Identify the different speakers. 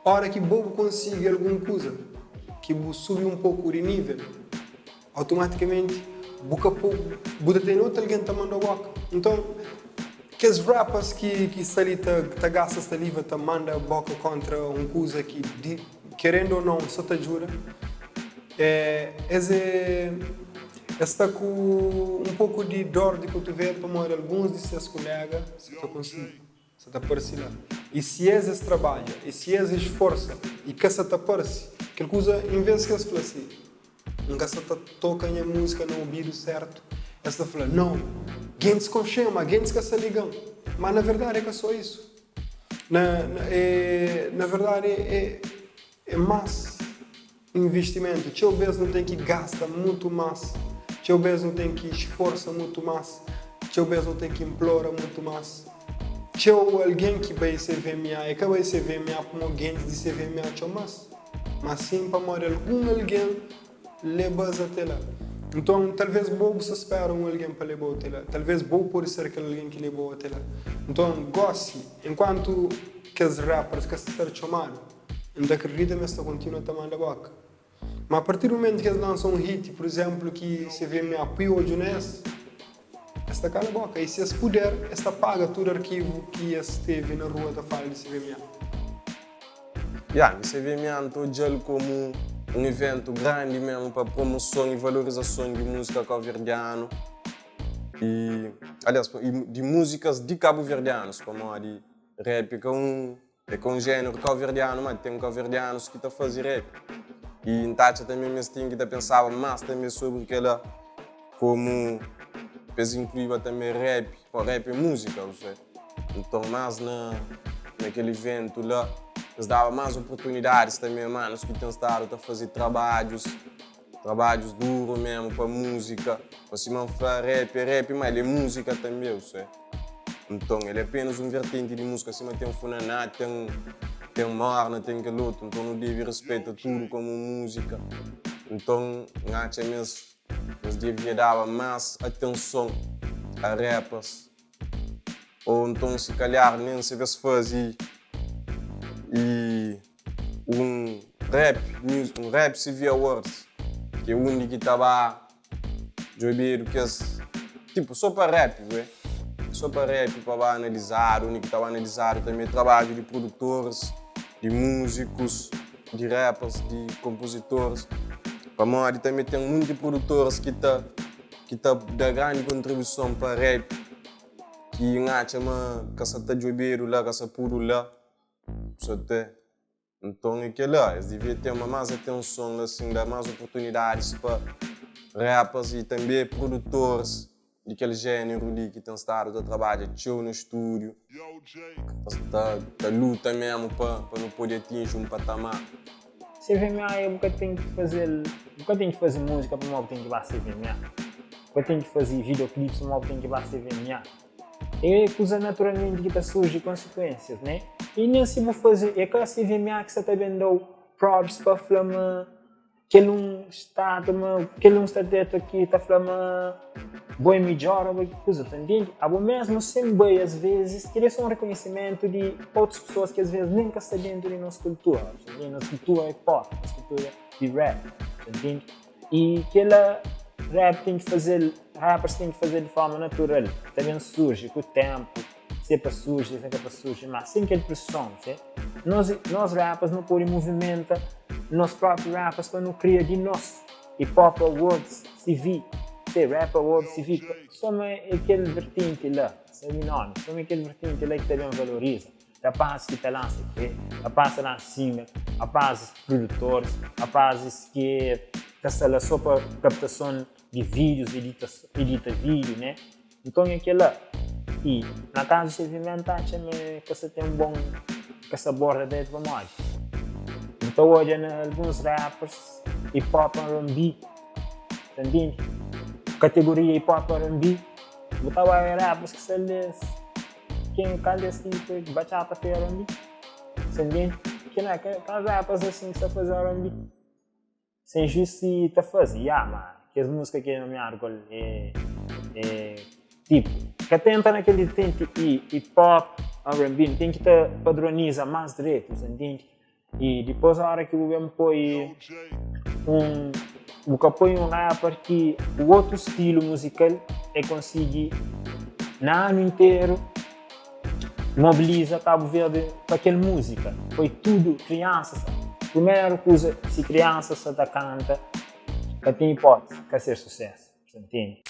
Speaker 1: Ora ki bo bu konsigi algun kuza ki bu subi un poku di nivel, automatikamenti bu ka po bu ta tene otu algen ta manda boka. Nton, kes rappers ki ki sta li ta ta gasta saliva ta manda boka kontra un kuza ki di kerendu o nau sa ta djuda, é es é es sta ku un poku di dor di kutuvelu pamodi alguns di ses kulega sa ta konsigi. Sa ta parse la. I si es es trabadja, i si es esforsa, i ka sa ta parse, kel kuza, envês ki es fla si, N ka sa ta toka nha múzika na obidu sértu, es ta fla, Nau, gentis konxe-m, má gentis ka sa liga-m. Má na verdadi é ka sô isu. Na, na, é, na verdadi é, é más. Invistimentu, Txeu bês nu ten ki gasta mutu más, txeu bês nu ten ki sforsa mutu más, txeu bês nu ten ki inplora mutu más. Txeu algen ki bai CVMA, e ka bai CVMA pamodi gentis di CVMA txoma-s, má sin pamodi algun algen leba-s ate la. Nton, talvês bo bu sta spera un algen pa leba-u ate la. Talvês bo pode ser kel algen ki leba-u ate la. Nton, gósi, enkuantu kes rappers ka sta ser txomadu, N ta akredita ma es ta kontinua ta manda boka. Ma a partir di mumentu ki es lansa un hit, pur izénplu, ki CVMA pui odju na es, es ta kala boka. I si es puder, es ta paga tudu arkivu ki es tevi na rua ta fala di CVMA.
Speaker 2: Ya, mi CVMA N ta odja-l komu un iventu grandi mésmu pa promoson i valorizason di múzika kauverdianu i, aliás, di múzikas di kabuverdianus, pamodi rap é ka un É ka un jéneru kauverdianu, má ten kauverdianus ki ta faze rap. I N ta atxa tanbê ma es ten ki ta pensaba más tanbê sobri kel-la, komu pa es inkluiba tanbê rap, pamodi rap é múzika, bu sabe. Nton, más na na kel iventu la, es daba más oportunidadis tanbê manus ki ten stadu ta faze trabadjus. Trabadjus duru mesmu pa múzika. Pa sima N fla, rap é rap, ma el é múzika tanbe, bu sabe. Nton, el é apenas un vertenti di múzika, sima ten funaná, ten ten morna, ten kel otu. Nton, nu debe respeita tudu komu múzika. Nton, N atxa ma es es devia daba más atenson a rappers. Ou nton, si kalhar, nen si es faze i. Un rap music, un rap CV Awards, ki é undi ki ta ba djobedu kes tipu so pa rap ué, so pa rap pa ba analizadu, undi ki ta ba analizadu tanbe trabadju di produtoris, di múzikus, di rappers, di konpozitoris, pamodi tanbe ten munti produtoris ki ta ki ta da grandi kontribuison pa rap ki N atxa ma ka sa ta djobedu la, ka sa pudu la. Sa te. Nton é kel-la, es devia ten ma más atenson asin, da más oportunidadis pa rappers y tanbe produtores di kel jéneru li ki ten stadu ta trabadja txeu na stúdiu, ta ta luta mésmu pa pa nu pode atinji un patamar.
Speaker 3: CVMA é bu ka ten ki faze-l, bu ka ten ki faze múzika pamodi bu ten ki ba CVMA, bu ka ten ki faze videoclips pamodi bu ten ki ba CVMA. É kuza naturalmenti ki ta surji konsikuensias, né? I nen si bu faze, é ka CVMA ki sa ta ben da-u props pa fla ma kel un sta ta ma kel un sta tetu aki ta fla ma bo é midjor ô bo é ki kuza, ta ntende? Abo mesmu sen bai as vezis, kel-li é só un rekonhesimentu di otus pesoas ki as vezis nen ka sta dentu di nos kultura, ta ntende? Nos kultura hip hop, nos kultura di rap, ta ntende? I kela rap ten ki fazel, rappers ten ki fazel di forma natural, ta ben surji ku tempu, se pa surji, se ka pa surji, ma sen kel preson, se. Nos, nos rappers nu podi movimenta nos propi rappers pa nu kria di nos Hip Hop Awards CV, se Rap Awards CV, so ma é kel vertenti la, sabi nomi, so ma é kel vertenti la ki ta ben valoriza. Rapazis ki ta lansa EP, rapazis ta lansa single, rapazis produtoris, rapazis ki ta sta la so pa kaptason di vídius, edita, edita vídiu, né? Nton é kela. I na kazu di CVMA N ta atxa ma ka sa ten bon, ka sa aborda dretu pamodi N ta odja na alguns rappers hip hop R&B, ta ntende? Kategoria hip hop R&B, bu ta bai rappers ki sta les Ken kal des ki foi bachata foi R&B? Sa ntende? Kila ka ka rappers asin ki sa faze R&B. Sem juiz si ta faze, ya, ma kes música ki é nomeadu ku el é é tipo ka ta entra na kel vertenti i hip hop, R&B, nu ten ki ta padroniza más dretu, sa ntende? I dipôs óra ki bu ben poi un bu ka poi un rapper ki ku otu stilu muzikal e konsigi na anu interu mobiliza Kabu Verdi pa kel múzika. Poi tudu kriansas, primeru kuza si kriansas sa ta kanta ka ten ipótisi ka ser susésu, sa ntende?